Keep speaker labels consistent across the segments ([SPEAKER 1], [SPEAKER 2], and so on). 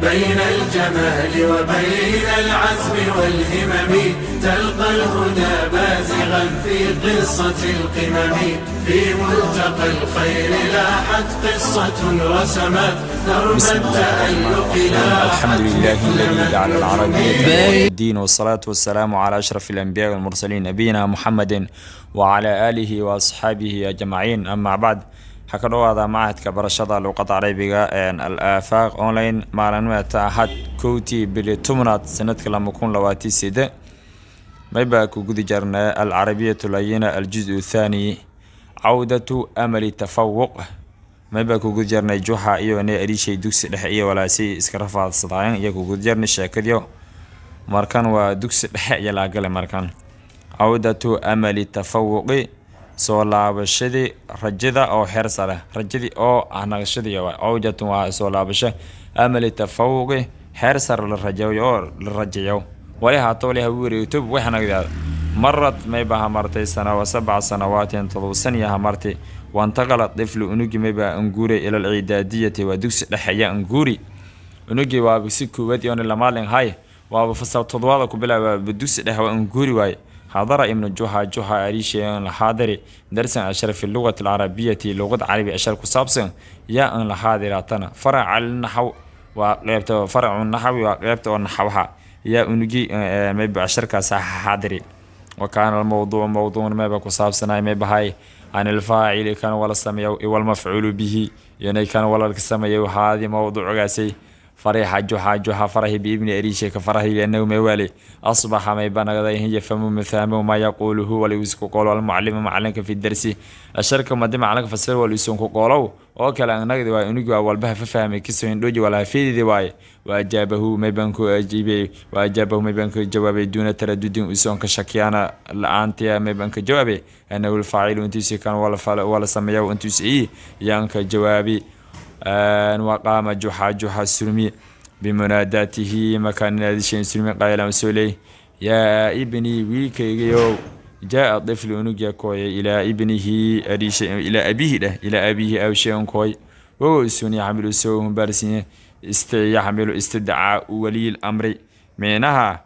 [SPEAKER 1] بين الجمال وبين العزم والهمم، تلقى الهدى بازغا في قصة القمم. في ملتقى الخير لاحت قصة رسمت درب
[SPEAKER 2] بسم الله الرحمن
[SPEAKER 1] التألق
[SPEAKER 2] الرحيم.
[SPEAKER 1] لاحت
[SPEAKER 2] الحمد لله
[SPEAKER 1] مثل
[SPEAKER 2] الذي جعل العربية
[SPEAKER 1] النجوم.
[SPEAKER 2] لغة الدين، والصلاة والسلام على أشرف الأنبياء والمرسلين، نبينا محمد وعلى آله وأصحابه أجمعين، أما بعد. Waxaa ka dhawaada machadka barashada luqadda Carabiga Al Aafaaq Online, maalinmeeta Axad, 1-dii bili 10aad sanadka 2028. Maybaa ku guda jarnaa العربية اللينة، الجزء الثاني، عودة أمل التفوق. Maybaa ku guda jarnay Juxa iyo ne ariishay dugsi dhexe iyo walaasay iska rafaadsadaayan iyo ku guda jarnay sheekadiyo. Markan waa dugsi dhexe iyo laagale. Markan عودة أمل التفوق, soo laabashadii rajada oo xeer sare, rajadii oo ah naqashadii waay. عودة waa soo laabasho, أمل التفوق xeer sare la rajayo oo la rajayo wali haato wali hagu wareegto wax nagdaada. مرت mayba hamartay سنة 7 سنوات, 7 sano hamartay. وانتقل الطفل unugi mayba anguuray إلى الإعدادية, waa dugsi dhexe ayaa anguuri unugi. Waaba si koowaad iyo lamaalin hay, waaba fasal toddobaada ku bilaaba dugsi dhexe waa anguuri waaye. حضر ابن جحا, جحا ariishay la xaadiri درسا cashar في اللغة العربية, luqad carabi cashar ku saabsan yaa an la xaadiratana. فرع النحو waa qeybta, فرع النحو waa qeybta oo naxwaha yaa unugi mayba casharkaas xaadiri. وكان الموضوع موضوع mayba ku saabsanay maybahay عن الفاعل kan wala sameeyo والمفعول به yanay kan wala sameeyo haadi mawduucgaasay. فرح جحا, juxa farahi, بابنه ariishay ka farahi, لأنه mawali أصبح mayba nagaday يفهم mafahmo ما يقوله wala isku qoolo المعلم macalinka في الدرس asharka madi macalinka fasir wala isun ku qoolow oo kale nagdi waa unugi waa walbaha fahmay kasoo indhoji wala fiididi waaye. وأجابه mayban ku ajiibay, وأجابه mayban ku jawaabay دون تردد usoon ka shakiyaana la-aantiya mayban ka jawaabay أنه الفاعل intiisi kan wala sameeyo intiisi ii yaan ka jawaabi. وقام جحا, juxa surmi, بمناداته makaan naadishayn surmi, قائلا soo leey: يا ابني wiilkaygayow. جاء طفل unugya kooyay إلى ابنه ariisha, إلى أبيه dheh, إلى أبيه awshayn kooy, wahuwa usun يحمل soo humbaarsinya يحمل استدعاء ولي الأمر, micnaha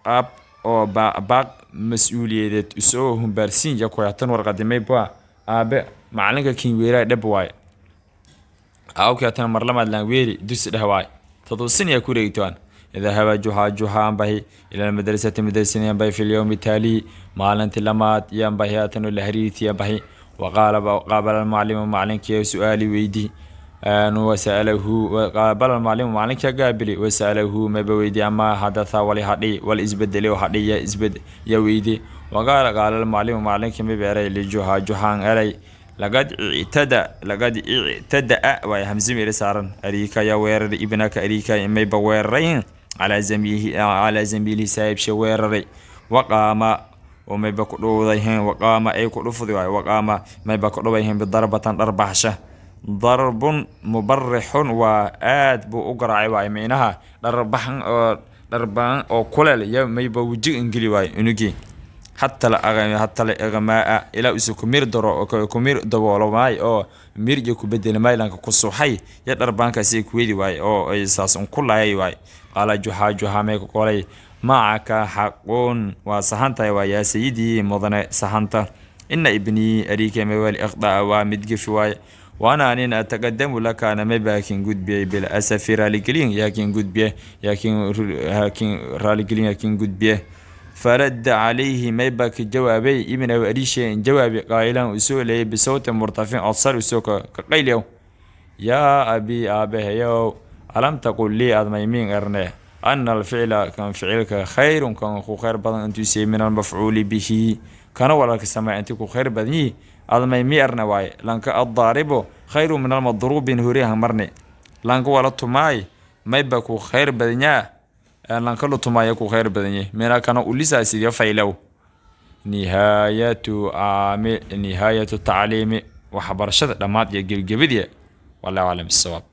[SPEAKER 2] qaab oo baaq mas-uuliyadeed usoo humbaarsiin ya kooy. Hatan warqadimay ba aabe macalinka kin weeraa dheb waaye awkii hatan marlamaad laan weeri dusi dheh waaye 7 sin yaa ku wareegtoan. ذهب جحا, juxa anbahi, إلى المدرسة madrasada yanbahi, في اليوم التالي maalintii lamaad yanbahi hatan la hariirti yanbahi. وقال قابل المعلم macalinkii su-aali weydi, وسأله قابل المعلم macalinka qaabili, وسأله maba weydi عما حدث wali hadhi wal isbedeli oo hadhi ya isbed ya weydi. وقال قال المعلم macalinkii maba eray لجحا juxaan eray: لقد اعتدى, لقد اعتدأ waay hamzi meeli saaran ariika ya weeraray ابنك ariika mayba weeraray على زميله, على زميله saaxiibsha weeraray. وقام oo mayba ku dhowdayheen, وقام ay ku dhufdi waay, وقام mayba ku dhowayheen بضربة dharbaxsha, ضرب مبرح waa aad buu u garaacay waay, micnaha dharbaxan oo dharbaan oo kuleel ya mayba wejiga ingeli waay unugii حتى الإغماء ilaa isu kumir daro kumir daboolo maay oo mirja ku bedeli maylanka ku suxay ya dharbaankaasi ku wedi waay oo ay saas un ku laayay waay. قال جحا, juxa may ku qolay: معك حق waa saxantahay waa يا سيدي mudane saxanta. إن ابني ariika mawali أخطأ waa mid gefi waaye, وأنا anin أتقدم لك ana mayba kin gudbiyey بالأسف raaligelin yaakin gudbiye yaakin hakin raaligelin yaakin gudbiye. فرد عليه mayba ka jawaabay ابنه ariishe jawaabi قائلا usoo leeyay بصوت مرتفع codsar usoo ka qayliyow: يا أبي aabahayow, ألم تقل لي aad maymiin erne أن الفعل kan ficilka خير kan ku khayr badan intuu من المفعول به kana walaalka samee intii ku khayr badan yihi aad maymi erne waaye. Lanka الضارب خير من المضروب horiyaha marne lanka wala tumaay mayba ku khayr badanyaa lanka la tumaaya ku khayr badan yahay mina kana ulisaasidiyo faylow. نهاية عام, نهاية التعليم waxbarashada dhammaad iyo gebagabadii. والله أعلم بالصواب.